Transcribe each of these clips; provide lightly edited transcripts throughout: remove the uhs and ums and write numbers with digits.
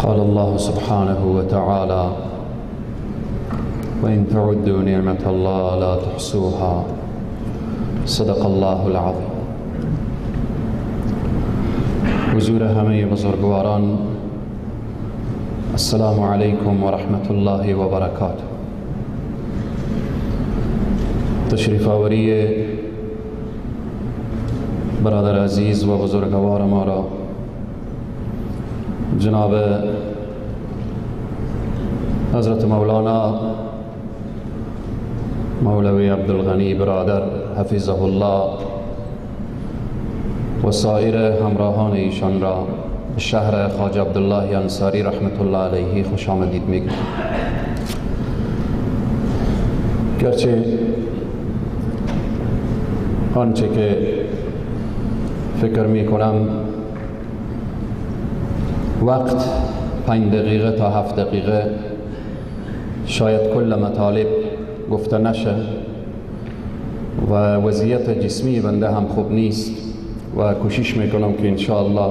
قال الله سبحانه وتعالى: وإن تعدوا نعمة الله لا تحصوها. صدق الله العظیم. حضور همه بزرگواران، السلام علیکم و رحمت الله و برکاته. تشریف آوری برادر عزیز و بزرگوار ما را جناب حضرت مولانا مولوی عبدالغنی برادر حفظه الله و سایر همراهان ایشان را به شهر خواجه عبدالله انصاری رحمت الله علیه خوش آمدید میگم. گرچه آنچه که فکر میکنم وقت 5 دقیقه تا 7 دقیقه شاید کل مطالب گفته نشه و وضعیت جسمی بنده هم خوب نیست و کوشش میکنم که انشاءالله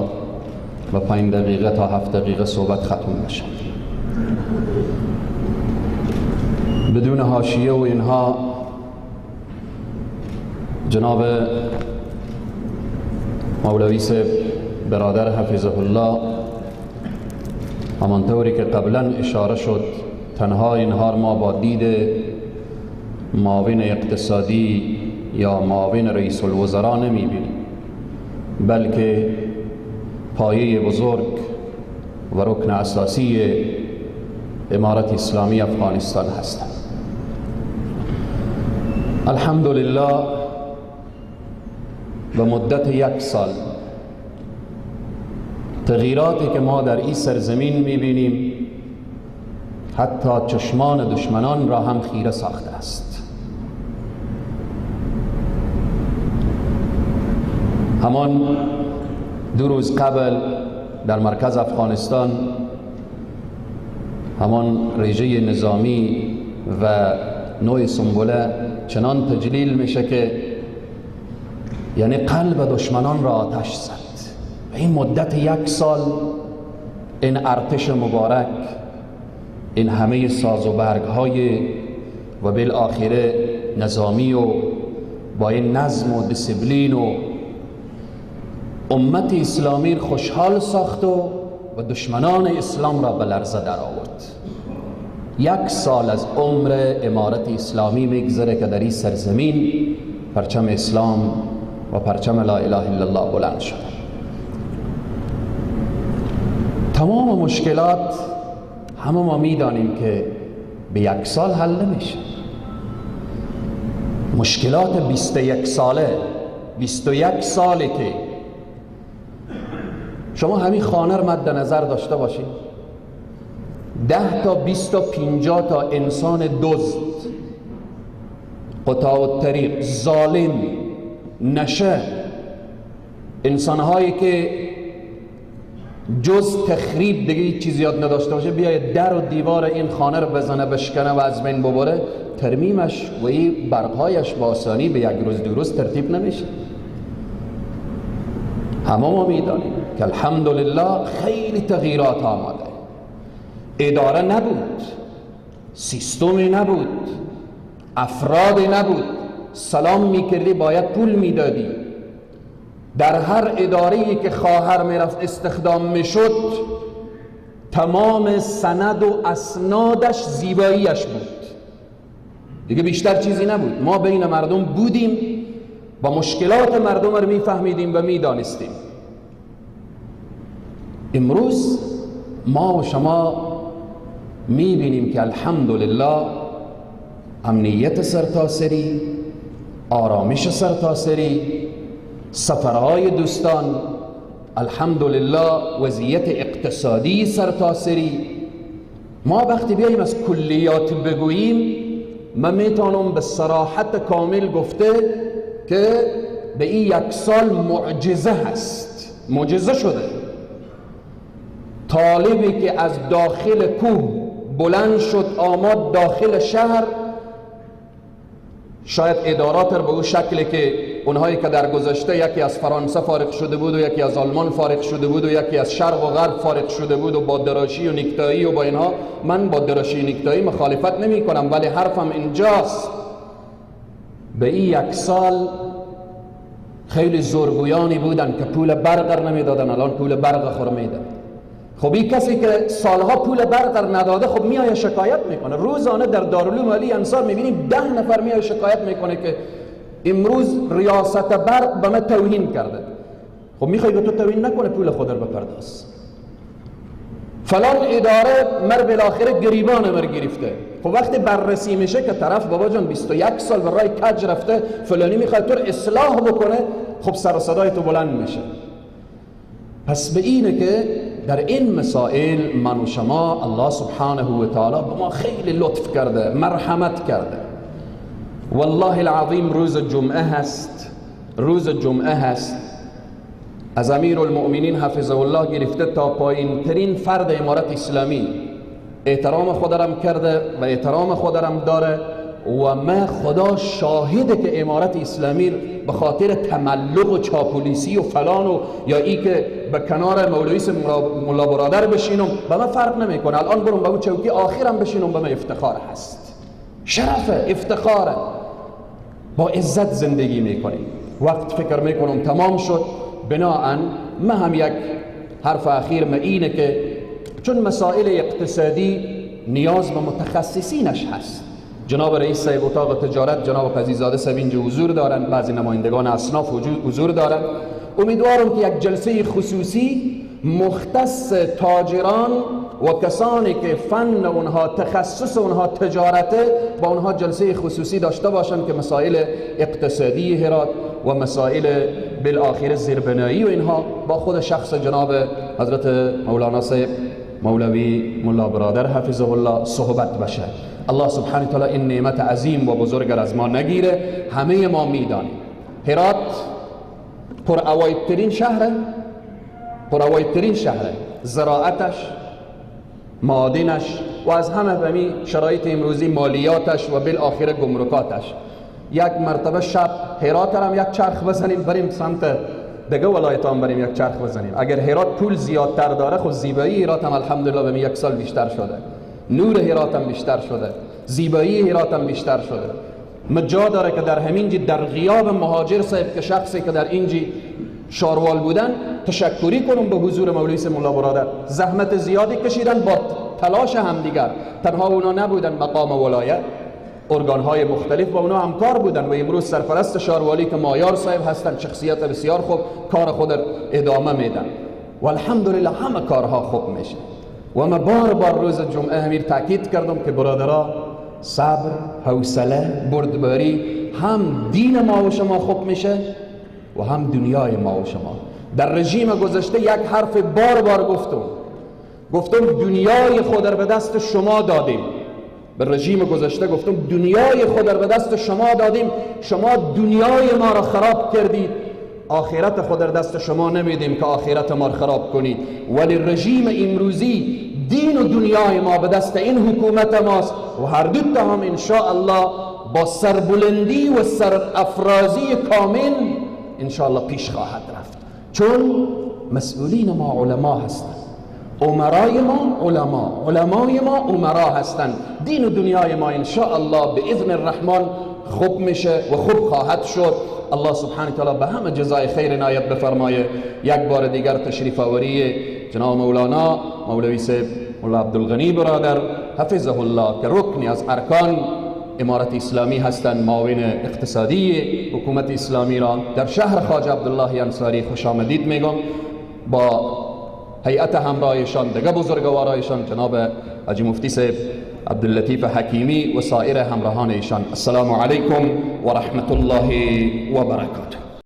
با 5 دقیقه تا 7 دقیقه صحبت ختم بشه بدون حاشیه و اینها. جناب مولوی صاحب برادر حفظه الله، همانطوری که قبلا اشاره شد، تنها اینها ما با دید معاون اقتصادی یا معاون رئیس الوزراء نمیبینیم، بلکه پایه بزرگ و رکن اساسی امارت اسلامی افغانستان هستند. الحمدلله به مدت 1 سال تغییراتی که ما در این سرزمین میبینیم حتی چشمان دشمنان را هم خیره ساخته است. همان 2 روز قبل در مرکز افغانستان همان رژه نظامی و نوع سنبله چنان تجلیل میشه که یعنی قلب دشمنان را آتش زد. این مدت 1 سال این ارتش مبارک، این همه ساز و برگ های و بالآخره نظامی و با این نظم و دیسپلین و امت اسلامی خوشحال ساخت و دشمنان اسلام را به لرزه در آورد. 1 سال از عمر امارت اسلامی میگذره که در این سرزمین پرچم اسلام و پرچم لا اله الا الله بلند شد. تمام مشکلات همه ما میدانیم که به 1 سال حل نمیشه. مشکلات 21 ساله، 21 ساله که شما همین خانه رو مد نظر داشته باشید، 10 تا 20 تا 50 تا انسان دزد، قطاع الطریق، ظالم، نشه، انسانهایی که جز تخریب دیگه هیچ چیز یاد نداشته باشه، بیاید در و دیوار این خانه رو بزنه، بشکنه و از بین ببره، ترمیمش و این برقهایش با آسانی به 1 روز 2 روز ترتیب نمیشه. همه ما میدانیم که الحمدلله خیلی تغییرات آمده. اداره نبود، سیستمی نبود، افراد نبود، سلام میکردی باید پول میدادی. در هر اداره‌ای که خواهر میرفت استخدام میشد، تمام سند و اسنادش زیباییش بود، دیگه بیشتر چیزی نبود. ما بین مردم بودیم، با مشکلات مردم رو میفهمیدیم و میدانستیم. امروز ما و شما میبینیم که الحمدلله امنیت سرتاسری، آرامش سرتاسری، سفرهای دوستان، الحمدلله وضعیت اقتصادی سرتاسری. ما وقتی بیاییم از کلیات بگوییم، من میتونم به صراحت کامل گفته که به این 1 سال معجزه هست، معجزه شده. طالبی که از داخل کوه بلند شد آمد داخل شهر، شاید ادارات رو به اون شکلی که اونهایی که در گذشته یکی از فرانسه فارغ شده بود و یکی از آلمان فارغ شده بود و یکی از شرق و غرب فارغ شده بود و با دراشی و نیکتایی و با اینها، من با دراشی و نیکتایی مخالفت نمی کنم، ولی حرفم اینجاست، به این یک سال خیلی زورگویانی بودن که پول برق نمیدادن، الان پول برق خور میدن. خب این کسی که سالها پول برق نداده، خب میایه شکایت میکنه. روزانه در دارالعلوم علی انصار میبینیم 10 نفر میایه شکایت میکنه که امروز ریاست برق به من توهین کرده. خب میخوای به تو توهین نکنه، پول خود رو بپرداز. فلان اداره مر بالاخره گریبان مر گرفته. خب وقتی بررسی میشه که طرف بابا جان 21 سال برای کج رفته، فلانی میخواد تو رو اصلاح بکنه، خب سر و صدای تو بلند میشه. پس به اینه که در این مسائل من و شما الله سبحانه و تعالی به ما خیلی لطف کرده، مرحمت کرده. والله العظیم روز جمعه هست، روز جمعه هست، از امیر المؤمنین حفظه الله گرفته تا پایین ترین فرد امارت اسلامی احترام خودم کرده و احترام خودم داره و ما خدا شاهده که امارت اسلامی به خاطر تملق و چاپولیسی و فلان و یا ای که به کنار مولوی ملا برادر بشینم به من فرق نمیکنه. الان برم به اون چوکی آخرم بشینم به من افتخار هست، شرف، افتخاره، با عزت زندگی میکنیم. وقت فکر میکنم تمام شد. بناهن ما هم یک حرف اخیر ما اینه که چون مسائل اقتصادی نیاز به متخصصینش هست، جناب رئیس صاحب اتاق تجارت جناب قضیزاده صاحب اینجا حضور دارن، بعضی نمایندگان اصناف حضور دارن. امیدوارم که یک جلسه خصوصی مختص تاجران و کسانی که فن اونها، تخصص اونها تجارته، با اونها جلسه خصوصی داشته باشن که مسائل اقتصادی هرات و مسائل بالآخره زیربنایی و اینها با خود شخص جناب حضرت مولانا صاحب مولوی ملا برادر حفظه الله صحبت بشه. الله سبحانه تعالی این نعمت عظیم و بزرگ از ما نگیره. همه ما میدانیم هرات پرعوایدترین شهره، پرعوایدترین شهره، زراعتش، معادنش و از همه بمی شرایط امروزی مالیاتش و بالآخره گمرکاتش. یک مرتبه شب هرات هم یک چرخ بزنیم بریم سمت دیگه ولایت هم بریم یک چرخ بزنیم. اگر هرات پول زیادتر داره، خب زیبایی هرات هم الحمدلله به یک سال بیشتر شده، نور هرات هم بیشتر شده، زیبایی هرات هم بیشتر شده. مجا داره که در همینجی در غیاب مهاجر صاحب که شخصی که در اینجی شاروال بودن تشکری کنم به حضور مولوی ملا برادر، زحمت زیادی کشیدن با تلاش همدیگر. تنها اونا نبودن، مقام ولایت، ارگان‌های مختلف با اونا همکار بودن و امروز سرپرست شاروالی که مایار صاحب هستن، شخصیت بسیار خوب، کار خود ادامه میدن و الحمدلله همه کارها خوب میشه. و ما بار بار روز جمعه امیر تاکید کردم که برادرها صبر، حوصله، بردباری، هم دین ما و شما خوب میشه و هم دنیای ما و شما. در رژیم گذشته یک حرف بار بار گفتم، گفتم دنیای خود را به دست شما دادیم. به رژیم گذشته گفتم دنیای خود را به دست شما دادیم، شما دنیای ما را خراب کردید، آخرت خود را دست شما نمیدیم که آخرت ما را خراب کنید. ولی رژیم امروزی دین و دنیای ما به دست این حکومت ماست و هر دو تا هم انشاءالله با سربلندی و سرافرازی کامل انشاءالله پیش خواهد رفت، چون مسئولین ما علما هستند، امرای ما علما، علمای ما امرا هستند. دین و دنیای ما انشاءالله به اذن الرحمن خوب میشه و خوب خواهد شد. الله سبحانه تعالی به همه جزای خیر عنایت بفرمایه. یک بار دیگر تشریف آوری جناب مولانا مولوی صاحب مولا عبدالغنی برادر حفظه الله که رکنی از ارکان امارت اسلامی هستند، معاون اقتصادی حکومت اسلامی را در شهر خواجه عبدالله انصاری خوش آمدید میگم. با هیئت همراهشان، دیگه بزرگوارایشان، جناب حاجی مفتی صاحب عبداللطیف حکیمی و سایر همراهان ایشان. السلام علیکم و رحمت الله و برکاته.